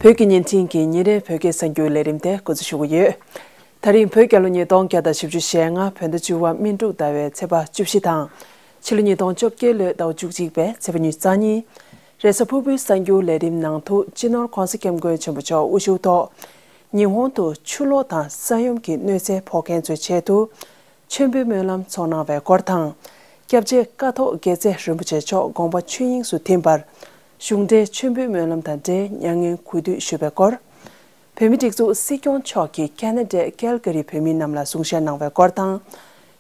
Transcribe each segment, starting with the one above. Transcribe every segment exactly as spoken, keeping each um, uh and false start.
བོད་ཀྱི་བརྙན་འཕྲིན་གྱི་ཉིན་རེའི་བོད་སྐད་གསར་འགྱུར་ལས་རིམ་དེ་འགོ་འཛུགས་ཞུ་གི་ཡོད། ད་རིང་བོད་རྒྱལ་ལོ་ཉིས་སྟོང་བརྒྱ་དང་བཞི་བཅུ་ཞེ་ལྔ་བོད་ཟླ་བཅུ་པ་སྨིན་དྲུག་ཟླ་བའི་ཚེས་པ་བཅུ་བཞི་དང་། ཕྱི་ལོ་ཉིས་སྟོང་བཅོ་བརྒྱད་ལོའི་ཟླ་བ་བཅུ་གཅིག་པའི་ཚེས་པ་ཉི་ཤུ་རྩ་གཉིས། རེས་གཟའ་ཕུར་བུའི་གསར་འགྱུར་ལས་རིམ་ནང་དུ་སྤྱི་ནོར་༧གོང་ས་༧སྐྱབས་མགོན་ཆེན་པོ་མཆོག་དབུ་བཞུགས་ཐོག་ཉི་ཧོང་དུ་ཆུ་ལོག་དང་ས་ཡོམ་གྱི་གནོད་འཚེ་ཕོག་མཁན་ཚོའི་ཆེད་དུ། མཆོད་འབུལ་སྨོན་ལམ་ཚོགས་གནང་བའི་སྐོར་དང་། སྐྱབས་རྗེ་ཀཿཐོག་དགེ་རྩེ་རིན་པོ་ཆེ་མཆོག་དགོངས་པ་ཆོས་དབྱིངས་སུ་ཐིམ་པར། གཞུང་འབྲེལ་མཆོད་འབུལ་སྨོན་ལམ་དང་འབྲེལ་མྱ་ངན་གུས་འདུད་ཞུས་པའི་སྐོར། བོད་མིའི་སྒྲིག་འཛུགས་སྲིད་སྐྱོང་མཆོག་གིས་ཁ་ན་ཌའི་ཀལ་ཀ་རིའི་བོད་མི་རྣམས་ལ་གསུང་བཤད་གནང་བའི་སྐོར་དང་།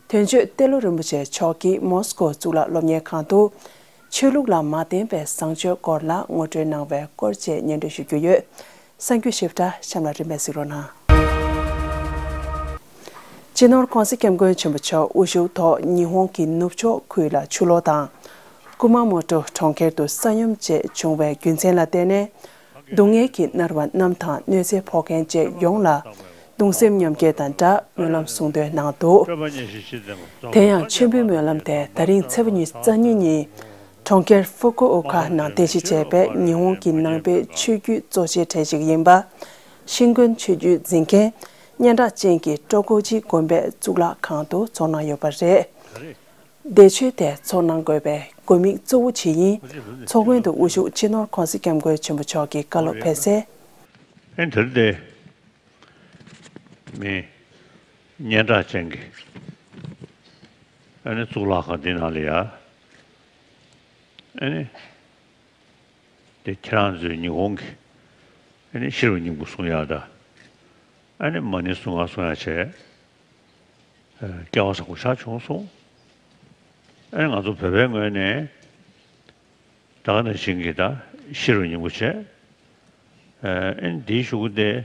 དོན་གཅོད་ཏེ་ལོ་རིན་པོ་ཆེ་མཆོག་གིས་མོ་སི་ཀོ་གཙུག་ལག་སློབ་གཉེར་ཁང་དུ། ཆོས་ལུགས་ལ་མ་བརྟེན་པའི་བཟང་སྤྱོད་སྐོར་ལ་ངོ་སྤྲོད་གནང་བའི་སྐོར་བཅས་སྙན་སྒྲོན་ཞུ་རྒྱུ་ཡོད། གསར་འགྱུར་ཞིབ་ཕྲ་གཤམ་ལ་རིམ་པས་གཟིགས་རོགས་གནང་། སྤྱི་ནོར་༧གོང་ས་༧སྐྱབས་མགོན་ཆེན་པོ་མཆོག་དབུ་བཞུགས་ཐོག་ཉི་ཧོང་གི་ནུབ་ཕྱོགས་ཁུལ་ལ་ཆུ་ལོག་དང་། ཀུ་མ་མོ་ཏོ་གྲོང་ཁྱེར་དུ་ས་ཡོམ་བཅས་བྱུང་བའི་རྒྱུ་མཚན་ལ་བརྟེན་ནས། སྡུག་བསྔལ་གྱིས་མནར་བ་རྣམས་དང་གནོད་འཚེ་ཕོག་མཁན་བཅས་ཡོངས་ལ་གདུང་སེམས་མཉམ་སྐྱེད་དང་སྦྲགས་སྨོན་ལམ་གསུང་འདོན་གནང་འདུག། དེ་ཡང་མཆོད་འབུལ་སྨོན་ལམ་དེ་ད་རིང་ཚེས་པ་ཉི་ཤུ་རྩ་གཉིས་ཉིན། གྲོང་ཁྱེར་ཧྥུ་ཀུ་ཨོ་ཁ་ནང་རྟེན་གཞི་བྱས་པའི་ཉི་ཧོང་གི་ནང་པའི་ཆོས་བརྒྱུད་གཙོ་ཆེ་གྲས་ཤིག་ཡིན་པ། ཤིན་ཀོན་ཆོས་བརྒྱུད་འཛིན་མཁན་སྙན་གྲགས་ཅན་གྱི་ཀྲོ་ཀོ་ཅི་དགོན་པའི་གཙུག་ལག་ཁང་དུ་ཚོགས་གནང་ཡོད་པ་རེད། འདས་མཆོད་དེ་ཚོགས་གནང་དགོས་པའི་དགོས་དམིགས་གཙོ་བོ་ཇི་ཡིན། ཚོགས་མགོན་དུ་དབུ་བཞུགས་སྤྱི་ནོར་༧གོང་ས་༧སྐྱབས་མགོན་ཆེན་པོ་མཆོག་གིས་བཀའ་སློབ་ཕེབས་སའི། ཨེ་དེར་དེ། མི། སྙན་གྲགས་ཅན་གྱི། ཨ་ནི་གཙུག་ལག་ཁང་འདི་ནང་ལ་ཡ། ཨ་ནི། དེ་ཁྱེད་རང་ཚོའི་ཉི་ཧོང་གི། ཨ་ནི་ཤེས་རབ་སྙིང་པོ་གསུང་ཡག་དང་། ཨ་ནི་མ་ཎི་གསུང་ཡག་གསུང་ཡག་བྱས། ཨ། སྐལ་བ་བཟང་པོ་ཞེ་དྲག་བྱུང་སོང་། ཨ་ནི་ང་ཚོ་བོད་པའི་ངོས་ནས། ད་ག་ནང་བཞིན་གྱི་ད་ཤེས་རབ་སྙིང་པོ་བྱས། ཨ་ནི་འདིའི་གཞུག་གུ་དེ།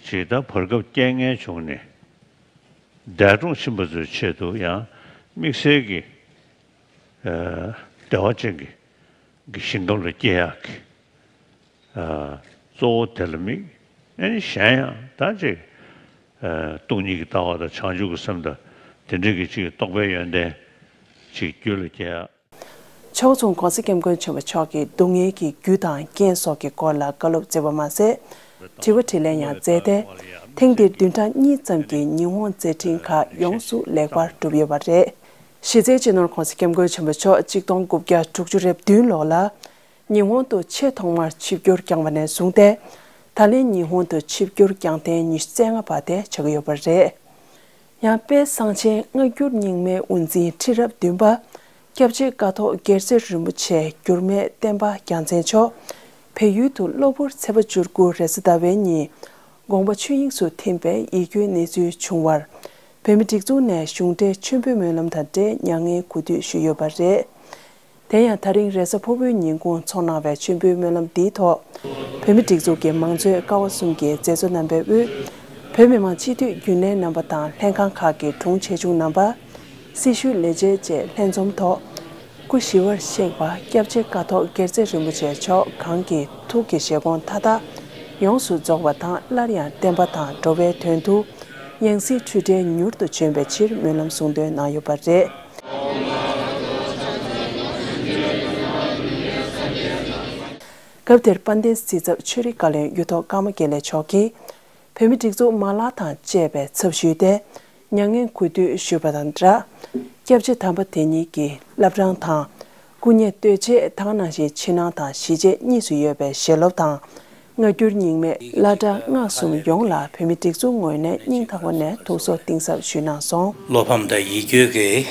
ཅིག་ད་བར་སྐབས་རྐྱེན་ངན་བྱུང་ནས་འདས་གྲོངས་ཕྱིན་པ་ཚོའི་ཆེད་དུ་ཡང་དམིགས་བསལ་གྱི་ཨ་བདེ་བ་ཅན་གྱི་གི་ཞིང་ཁམས་ལ་སྐྱེ་ཡག་གི་ཨ་གཙོ་བོ་དེ་ལ་དམིགས། ཨ་ནི་གཞན་ཡང་ད་ཅིག་ཨ་སྟོང་ཉིད་ཀྱི་ལྟ་བ་དང་བྱང་ཆུབ་ཀྱི་སེམས་དང་དེ་འདྲའི་གི་ཅིག་རྟོགས་པའི་ཡོན་ཏན་ཅིག་རྒྱུད་ལ་སྐྱེ་ཡག། ཕྱོགས་མཚུངས་༧གོང་ས་༧སྐྱབས་མགོན་ཆེན་པོ་མཆོག་གིས་སྡུག་བསྔལ་གྱི་རྒྱུ་དང་རྐྱེན་སོགས་ཀྱི་སྐོར་ལ་བཀའ་སློབ་སྩལ་བ་མ་ཟད། དྲི་བ་དྲིས་ལན་ཡང་མཛད་དེ། ཐེངས་འདིར་བདུན་ཕྲག་གཉིས་ཙམ་གྱི་ཉི་ཧོང་མཛད་འཕྲིན་ཁག་ཡོངས་སུ་ལེགས་པར་གྲུབ་ཡོད་པ་རེད། གཞི་རྩའི་སྤྱི་ནོར་༧གོང་ས་༧སྐྱབས་མགོན་ཆེན་པོ་མཆོག་གཅིག་སྟོང་དགུ་བརྒྱ་དྲུག་ཅུ་རེ་བདུན་ལོ་ལ། ཉི་ཧོང་དུ་ཆེས་ཐོག་མར་ཆིབས་བསྒྱུར་བསྐྱངས་པ་ནས་བཟུང་སྟེ། ད་ལན་ཉི་ཧོང་དུ་ཆིབས་བསྒྱུར་བསྐྱངས་ཐེངས་ཉི་ཤུ་རྩ་ལྔ་པ་དེ་ཆགས་ཀྱི་ཡོད་པ་རེད། ཡང་དཔལ་གསང་ཆེན་སྔ་འགྱུར་རྙིང་མའི་དབུ་འཛིན་ཁྲི་རབས་བདུན་པ། སྐྱབས་རྗེ་ཀཿཐོག་དགེ་རྩེ་རིན་པོ་ཆེ་འགྱུར་མེད་བསྟན་པ་རྒྱལ་མཚན་མཆོག་བལ་ཡུལ་དུ་གློ་བུར་ཚེས་པ་བཅུ་དགུ་རེས་གཟའ་ཟླ་བའི་ཉིན། དགོངས་པ་ཆོས་དབྱིངས་སུ་ཐིམ་པའི་ཡིད་སྐྱོའི་གནས་ཚུལ་བྱུང་བར། བོད་མི་སྒྲིག་འཛུགས་ནས་གཞུང་འབྲེལ་མཆོད་འབུལ་སྨོན་ལམ་དང་འབྲེལ་མྱ་ངན་གུས་འདུད་ཞུས་ཡོད་པ་རེད། དེ་ཡང་ད་རིང་རེས་གཟའ་ཕུར་བུའི་ཉིན་གུང་ཚོགས་གནང་བའི་མཆོད་འབུལ་སྨོན་ལམ་འདིའི་ཐོག་བོད་མི་སྒྲིག་འཛུགས་ཀྱི་མང་གཙོའི་ཀ་བ་གསུམ་གྱི་མཛད་གཙོ་རྣམ་པའི་དབུས། བོད་མི་མང་སྤྱི་འཐུས་རྒྱུན་ལས་རྣམ་པ་དང་ལྷན་ཁང་ཁག་གི་དྲུང་ཆེ་ཆུང་རྣམ་པ། སྲི་ཞུའི་ལས་བྱེད་བཅས་ལྷན་འཛོམས་ཐོག་སྐུ་ཞི་བར་གཤེགས་པ་སྐྱབས་རྗེ་ཀཿཐོག་དགེ་རྩེ་རིན་པོ་ཆེ་མཆོག་གང་གི་ཐུགས་ཀྱི་བཞེད་དགོངས་མཐའ་དག་ཡོངས་སུ་རྫོགས་པ་དང་སླར་ཡང་བསྟན་པ་དང་འགྲོ་བའི་དོན་དུ་ཡང་སྲིད་འཁྲུལ་བྲལ་མྱུར་དུ་བྱོན་པའི་ཕྱིར་སྨོན་ལམ་གསུང་འདོན་གནང་ཡོད་པ་རེད། སྐབས་དེར་དཔལ་ལྡན་སྲིད་ཚབ་ཆོས་རིག་བཀའ་བློན་གཡུ་ཐོག་ཀརྨ་དགེ་ལེགས་མཆོག་གིས། བོད་མི་སྒྲིག་འཛུགས་མ་ལག་དང་བཅས་པའི་ཚབ་ཞུས་ཏེ། མྱ་ངན་གུས་འདུད་ཞུས་པ་དང་སྦྲགས། སྐྱབས་རྗེ་དམ་པ་དེ་ཉིད་ཀྱི་བླ་བྲང་དང་། སྐུ་བརྙན་བསྟོད་ཆས་དེ་ག་ནང་བཞིན་ཕྱི་ནང་དང་གཞིས་བྱེས་གཉིས་སུ་ཡོད་པའི་ཞལ་སློབ་དང་། སྔ་འགྱུར་རྙིང་མའི་བླ་གྲྭ་སྔགས་གསུམ་ཡོངས་ལ་བོད་མི་སྒྲིག་འཛུགས་ངོས་ནས་སྙིང་ཐག་པ་ནས་ཐུགས་གསོ་གཏིང་ཟབ་ཞུས་གནང་སོང་། བློ་ཕམ་དང་ཡིད་སྐྱོའི་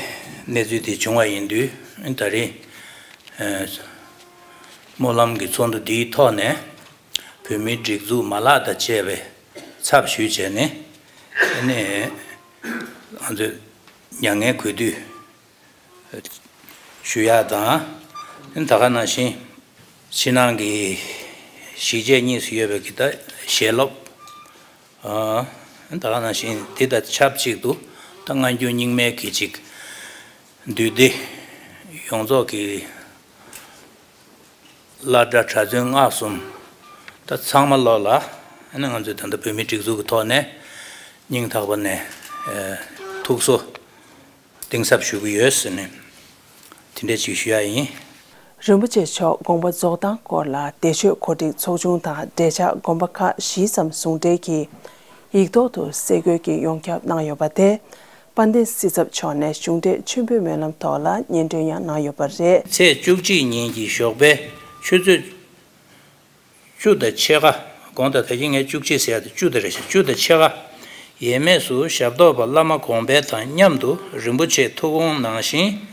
གནས་ཚུལ་དེ་བྱུང་བ་ཡིན་དུས། ད་རེས་སྨོན་ལམ་གྱི་ཚོགས་འདུ་འདིའི་ཐོག་ནས་བོད་མིའི་སྒྲིག་འཛུགས་མ་ལག་དང་བཅས་པའི་ཚབ་ཞུས་བྱས་ནས། ནས་ང་ཚོས་མྱ་ངན་གུས་འདུད་ཞུ་ཡག་དང་། ད་ག་ནང་བཞིན་ཕྱི་ནང་གི་གཞིས་བྱེས་གཉིས་སུ་ཡོད་པའི་གི་ད་ཞལ་སློབ། ཨ། ད་ག་ནང་བཞིན་དེ་དང་ཆབས་ཅིག་ཏུ་ད་སྔ་འགྱུར་རྙིང་མའི་གི་ཅིག་འདུས་སྡེ་ཡོངས་རྫོགས་ཀྱི་བླ་གྲྭ་གྲྭ་བཙུན་སྔགས་གསུམ་ད་ཚང་མ་ལོག་ལ། ཨ་ནི་ང་ཚོས་ད་ལྟ་བོད་མིའི་སྒྲིག་འཛུགས་ཀྱི་ཐོག་ནས་སྙིང་ཐག་པ་ནས་ཨེ་ཐུགས་གསོ་གཏིང་ཟབ་ཞུ་གི་ཡོད་ཟེར་ནས་དེ་འདྲ་ཅིག་ཞུ་ཡ་ཡིན། རིན་པོ་ཆེ་མཆོག་དགོངས་པ་རྫོགས་སྟངས་སྐོར་ལ་བདེ་མཆོད་གོ་སྒྲིག་ཚོགས་ཆུང་དང་འབྲེལ་ཆགས་དགོན་པ་ཁག་བཞི་ཙམ་ཟུང་འབྲེལ་གྱིས་ཡིག་ཐོག་ཏུ་གསལ་འགོད་ཀྱིས་ཡོངས་ཁྱབ་གནང་ཡོད་པ་དེ། དཔལ་ལྡན་སྲིད་ཚབ་མཆོག་ནས་གཞུང་འབྲེལ་མཆོད་འབུལ་སྨོན་ལམ་ཐོག་ལ་སྙན་སྒྲོན་ཡང་གནང་ཡོད་པ་རེད། ཚེས་བཅུ་གཅིག་ཉིན་གྱི་ཞོགས་པའི་ཆུ་ཚོད་བཅུ་དང་ཕྱེད་ཀ། དགོངས་དག་ད་གིན་ངས་བཅུ་གཅིག་ཟེར་ཡ་དེ་བཅུ་དེ་རེད་ཤག་བཅུ་དང་ཕྱེད་ཀ། ཡས་མས་སུ་ཞབས་ཏོག་པ་བླ་མ་གོང་འཕེལ་དང་མཉམ་དུ་རིན་པོ་ཆེའི་ཐུགས་དགོངས་ནང་བཞིན།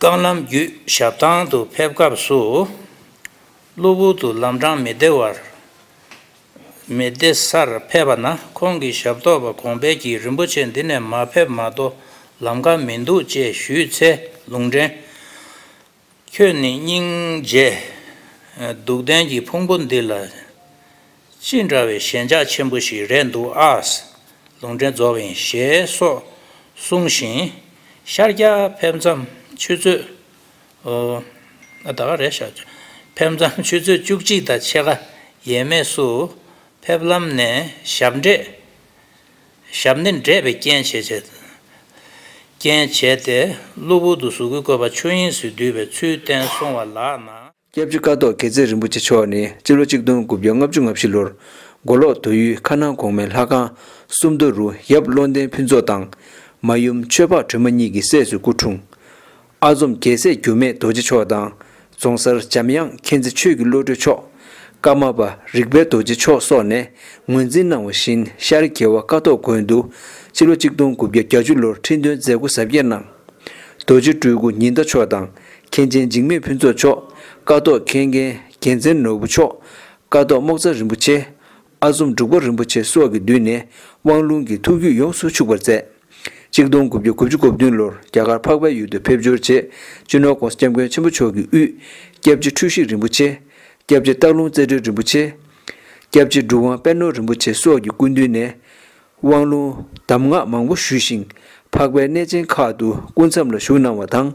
རྐང་ལམ་བརྒྱུད་ཞབས་ཐང་དུ་ཕེབས་སྐབས་སུ། གློ་བུར་དུ་ལམ་འཕྲང་མི་བདེ་བར། མི་བདེ་སར་ཕེབས་པ་ན། ཁོང་གིས་ཞབས་ཏོག་པ་གོང་འཕེལ་གྱིས་རིན་པོ་ཆེ་འདི་ནས་མ་ཕེབས་མ་གཏོགས་ལམ་ཁ་མི་འདུག་ཅེས་ཞུས་ཚེ། ལུང་འདྲེན། ཁྱོད་ནི་སྙིང་རྗེ་སྡུག་ལྡན་གྱི་ཕུང་པོ་འདི་ལ་ཅི་འདྲ་བའི་ཞེན་ཆགས་ཆེན་པོ་ཞིག་རེད་འདུག་ཨ། ལུང་འདྲེན་རྫོགས་ཡིན་ཞེས་སོགས་གསུངས་ཤིང་། ཤར་རྒྱག་ཕེབས་མཚམས་ཆུ་ཚོད། ཨོ། ད་ག་རེད་ཤག་ཕེབས་མཚམས་ཆུ་ཚོད་བཅུ་གཅིག་དང་ཕྱེད་ཀ་ཡས་མས་སུ་ཕེབས་ལམ་ནས་ཞབས་འདྲེད། ཞབས་ནི་འདྲེད་པའི་རྐྱེན་བྱས་བྱས། རྐྱེན་བྱས་ཏེ་གློ་བུར་དུ་གཟུགས་སྐུའི་བཀོད་པ་ཆོས་དབྱིངས་སུ་བསྡུས་པའི་ཚུལ་བསྟན་སོང་བ་ལགས་ན། སྐྱབས་རྗེ་ཀཿཐོག་དགེ་རྩེ་རིན་པོ་ཆེ་མཆོག་ནི་སྤྱི་ལོ་གཅིག་སྟོང་དགུ་བརྒྱ་ལྔ་བཅུ་ང་བཞི་ལོར་མགོ་ལོག་མདོ་ཡུལ་ཁ་ནང་གོང་མའི་ལྷ་ཁང་སུམ་མདོ་རུ་ཡབ་བློ་ལྡན་ཕུན་ཚོགས་དང་། མ་ཡུམ་ཆོས་འཕགས་སྒྲོལ་མ་གཉིས་ཀྱི་སྲས་སུ་སྐུ་འཁྲུངས། ཨ་ཛོམ་རྒྱལ་སྲས་འགྱུར་མེད་རྡོ་རྗེ་མཆོག་དང་། རྫོང་སར་འཇམ་དབྱངས་མཁྱེན་བརྩེ་ཆོས་ཀྱི་བློ་གྲོས་མཆོག། ཀརྨ་པ་རིག་པའི་རྡོ་རྗེ་མཆོག་སོགས་ནས་ངོས་འཛིན་གནང་བ་བཞིན། ཤར་རྒྱལ་བ་ཀཿཐོག་དགོན་དུ་སྤྱི་ལོ་གཅིག་སྟོང་དགུ་བརྒྱ་བརྒྱད་ཅུ་ལོར་ཁྲི་འདོན་མཛད་སྒོ་གཟབ་རྒྱས་གནང་། རྡོ་རྗེ་སྤྲུལ་སྐུ་ཉི་ཟླ་མཆོག་དང་། མཁན་ཆེན་འཇིགས་མེད་ཕུན་ཚོགས་མཆོག། ཀཿཐོག་མཁན་རྒན་རྒྱལ་མཚན་ནོར་བུ་མཆོག། ཀཿཐོག་རྨོག་རྩ་རིན་པོ་ཆེ། ཨ་ཛོམ་འབྲུག་པ་རིན་པོ་ཆེ་སོགས་ཀྱི་མདུན་ནས་དབང་ལུང་གི་ཐུགས་རྒྱུད་ཡོངས་སུ་ཕྱུག་པར་མཛད། གཅིག་སྟོང་དགུ་བརྒྱ་དགུ་བཅུ་གོ་བདུན་ལོར་རྒྱ་གར་འཕགས་པའི་ཡུལ་དུ་ཕེབས་འབྱོར་རྗེས། སྤྱི་ནོར་༸གོང་ས་༸སྐྱབས་མགོན་ཆེན་པོ་མཆོག་གི་དབུས་སྐྱབས་རྗེ་འཁྲུལ་ཞིག་རིན་པོ་ཆེ། སྐྱབས་རྗེ་སྟག་ལུང་རྩེ་སྤྲུལ་རིན་པོ་ཆེ། སྐྱབས་རྗེ་འབྲུག་དབང་པད་ནོར་རིན་པོ་ཆེ་སོགས་ཀྱི་སྐུ་མདུན་ནས་དབང་ལུང་གདམས་ངག་མང་པོ་ཞུས་ཤིང་། འཕགས་པའི་གནས་ཆེན་ཁག་ཏུ་སྐུ་མཚམས་ལ་བཞུགས་གནང་བ་དང་།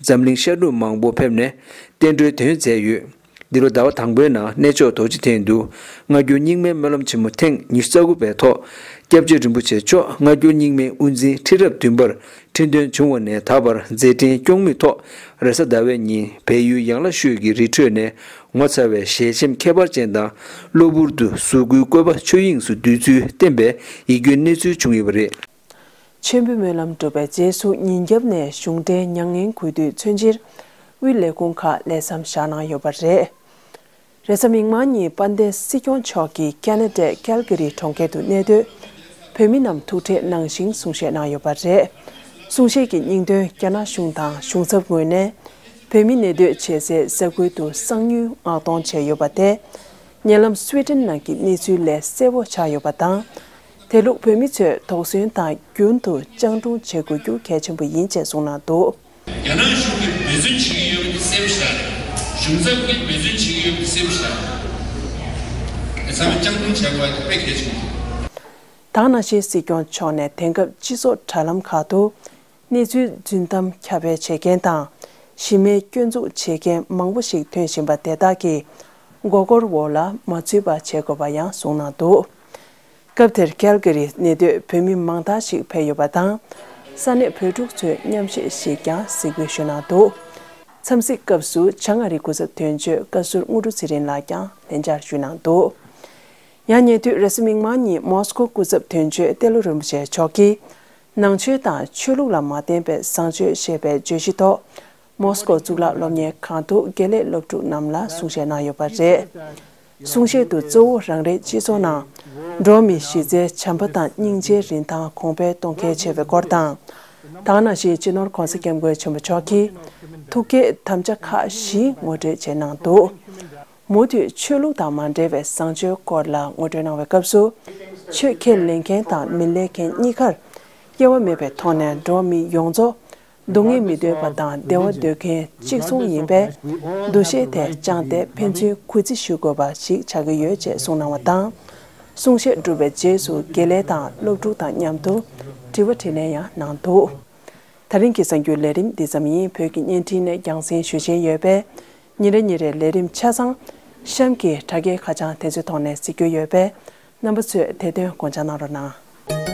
འཛམ་གླིང་ཤར་ནུབ་མང་པོར་ཕེབས་ནས་བསྟན་འགྲོའི་དོན་མཛད་ཡོད། འདི་ལོ་ཟླ་བ་དང་པོའི་ནང་གནས་མཆོག་རྡོ་རྗེ་གདན་དུ་སྔ་འགྱུར་རྙིང་མའི་སྨོན་ལམ་ཆེན་མོ་ཐེངས་ཉི་ཤུ་རྩ་དགུ་པའི་ཐོག་སྐྱབས་རྗེ་རིན་པོ་ཆེ་མཆོག་སྔ་འགྱུར་རྙིང་མའི་དབུ་འཛིན་ཁྲི་རབས་བདུན་པར་ཁྲི་འདོན་བྱུང་བ་ནས་ད་བར་མཛད་འཕྲིན་སྐྱོང་མུས་ཐོག་རེས་གཟའ་ཟླ་བའི་ཉིན་བལ་ཡུལ་ཡང་ལ་ཤོད་ཀྱི་རི་ཁྲོད་ནས་ངོ་མཚར་བའི་ཞལ་ཆེམས་ཁྱད་པར་ཅན་དང་། གློ་བུར་དུ་གཟུགས་སྐུའི་བཀོད་པ་ཆོས་དབྱིངས་སུ་བསྡུས་ཚུལ་བསྟན་པའི་ཡིད་སྐྱོའི་གནས་ཚུལ་བྱུང་ཡོད་པ་རེད། མཆོད་འབུལ་སྨོན་ལམ་གྲུབ་པའི་རྗེས་སུ་ཉིན་རྒྱབ་ནས་གཞུང་འབྲེལ་མྱ་ངན་གུས་འདུད་མཚོན་ཕྱིར་དབུས་ལས་ཁུངས་ཁག་ལས་མཚམས་བཞག་གནང་ཡོད་པ་རེད། རེས་གཟའ་མིག་དམར་ཉིན་དཔལ་ལྡན་སྲིད་སྐྱོང་མཆོག་གིས་ཁ་ན་ཌའི་ཀལ་ག་རི་གྲོང་ཁྱེར་དུ་གནས་སྡོད་བོད་མི་རྣམས་ཐུག་འཕྲད་གནང་ཞིང་གསུང་བཤད་གནང་ཡོད་པ་རེད། གསུང་བཤད་ཀྱི་སྙིང་དོན། རྒྱ་ནག་གཞུང་དང་གཞུང་ཚབ་ངོས་ནས་བོད་མི་གནས་སྡོད་བྱེད་སའི་ས་ཁུལ་དུ་གསང་ཉུལ་མངགས་གཏོང་བྱས་ཡོད་པ་དེ། ཉེ་ལམ་སུའེ་ཏེན་ནང་གི་གནས་ཚུལ་ལས་གསལ་པོ་ཆགས་ཡོད་པ་དང་། དེ་ལུགས་བོད་མི་ཚོས་དོགས་ཟོན་དང་རྒྱུན་དུ་སྤྱང་གྲུང་བྱེད་དགོས་རྒྱུ་གལ་ཆེན་པོ་ཡིན་ཅེས་གསུངས་གནང་འདུག། རྒྱ་ནག་གཞུང་གིས་འབད་བརྩོན་བྱེད་ཀྱི་ཡོད་པ་དེ་གསལ་པོ་ཞིག་རེད། གཞུང་ཚབ་ཀྱིས་འབད་བརྩོན་བྱེད་ཀྱི་ཡོད་པ་དེ་གསལ་པོ་ཞིག་རེད། དེ་ཚང་མས་སྤྱང་གྲུང་བྱེད་དགོས་པ་དེ་དཔེ་གལ་ཆེན་པོ་རེད། ད་ག་ནང་བཞིན་སྲིད་སྐྱོང་མཆོག་ནས་དེང་སྐབས་སྤྱི་ཚོགས་དྲ་ལམ་ཁག་ཏུ་གནས་ཚུལ་རྫུན་གཏམ་ཁྱབ་སྤེལ་བྱེད་མཁན་དང་། གཞི་མེད་སྐྱོན་འཛུགས་བྱེད་མཁན་མང་པོ་ཞིག་ཐོན་བཞིན་པ་དེ་དག་གི་མགོ་སྐོར་འོག་ལ་མ་ཚུད་པ་བྱེད་དགོས་པ་ཡང་གསུངས་གནང་འདུག། སྐབས་དེར་ཀལ་ག་རི་གནས་སྡོད་བོད་མི་མང་དག་ཞིག་ཕེབས་ཡོད་པ་དང་། ས་གནས་བོད་ཕྲུག་ཚོས་མཉམ་གཞས་ཤིག་ཀྱང་གཟིགས་འབུལ་ཞུས་གནང་འདུག། འཚམས་གཟིགས་སྐབས་སུ་བྱང་ཨ་རིའི་སྐུ་ཚབ་དོན་གཅོད་བཀའ་ཟུར་དངོས་གྲུབ་ཚེ་རིང་ལགས་ཀྱང་ལྷན་བཅར་ཞུས་གནང་འདུག། ཡང་ཉེ་དུས་རེས་གཟའ་མིག་དམར་ཉིན་མོ་སི་ཀོ་སྐུ་ཚབ་དོན་གཅོད་ཏེ་ལོ་རིན་པོ་ཆེ་མཆོག་གིས་ནང་ཆོས་དང་ཆོས་ལུགས་ལ་མ་བརྟེན་པའི་བཟང་སྤྱོད་ཞེས་པའི་བརྗོད་གཞི་ཐོག་མོ་སི་ཀོ་གཙུག་ལག་སློབ་གཉེར་ཁང་དུ་དགེ་ལས་སློབ་ཕྲུག་རྣམས་ལ་གསུང་བཤད་གནང་ཡོད་པ་རེད། གསུང་བཤད་དུ་གཙོ་བོ་རང་རེའི་སྤྱི་ཚོགས་ནང་འགྲོ་བ་མིའི་གཞི་རྩའི་བྱམས་པ་དང་སྙིང་རྗེའི་རིན་ཐང་གོང་འཕེལ་གཏོང་གལ་ཆེ་བའི་སྐོར་དང་། ད་ག་ནང་བཞིན་སྤྱི་ནོར་༸གོང་ས་༸སྐྱབས་མགོན་ཆེན་པོ་མཆོག་གིས་ཐུགས་བསྐྱེད་དམ་བཅའ་ཁག་བཞི་ངོ་སྤྲོད་བྱས་གནང་འདུག། མུ་མཐུད་ཆོས་ལུགས་དང་མ་འབྲེལ་བའི་བཟང་སྤྱོད་སྐོར་ལ་ངོ་སྤྲོད་གནང་བའི་སྐབས་སུ། ཆོས་ཁས་ལེན་མཁན་དང་མི་ལེན་མཁན་གཉིས་ཀར་དབྱེ་བ་མེད་པའི་ཐོག་ནས་འགྲོ་བ་མི་ཡོངས་རྫོགས་སྡུག་བསྔལ་མི་འདོད་པ་དང་བདེ་བ་འདོད་མཁན་གཅིག་མཚུངས་ཡིན་པས། འདུ་ཤེས་དེ་བཅངས་ཏེ་ཕན་ཚུན་གུས་བརྩི་ཞུ་དགོས་པ་ཞིག་ཆགས་ཀྱི་ཡོད་ཅེས་གསུངས་གནང་བ་དང་། གསུང་བཤད་གྲུབ་པའི་རྗེས་སུ་དགེ་ལས་དང་སློབ་ཕྲུག་དང་མཉམ་དུ་དྲི་བ་དྲིས་ལན་ཡང་གནང་འདུག། ད་རིང་གི་གསར་འགྱུར་ལས་རིམ་འདི་ཙམ་ཡིན། བོད་ཀྱི་བརྙན་འཕྲིན་ནས་རྒྱང་སྲིང་ཞུ་བཞིན་ཡོད་པས། ཉིན་རེ་ཉིན་རེའི་ལས་རིམ་ཆ་ཚང་གཤམ་གྱི་དྲ་རྒྱའི་ཁ་བྱང་དེ་ཚོའི་ཐོག་ནས་གཟིགས་རྒྱུ་ཡོད་པས། རྣམ་པ་ཚོས་དེ་དོན་དགོངས་འཇགས་གནང་རོགས་གནང་།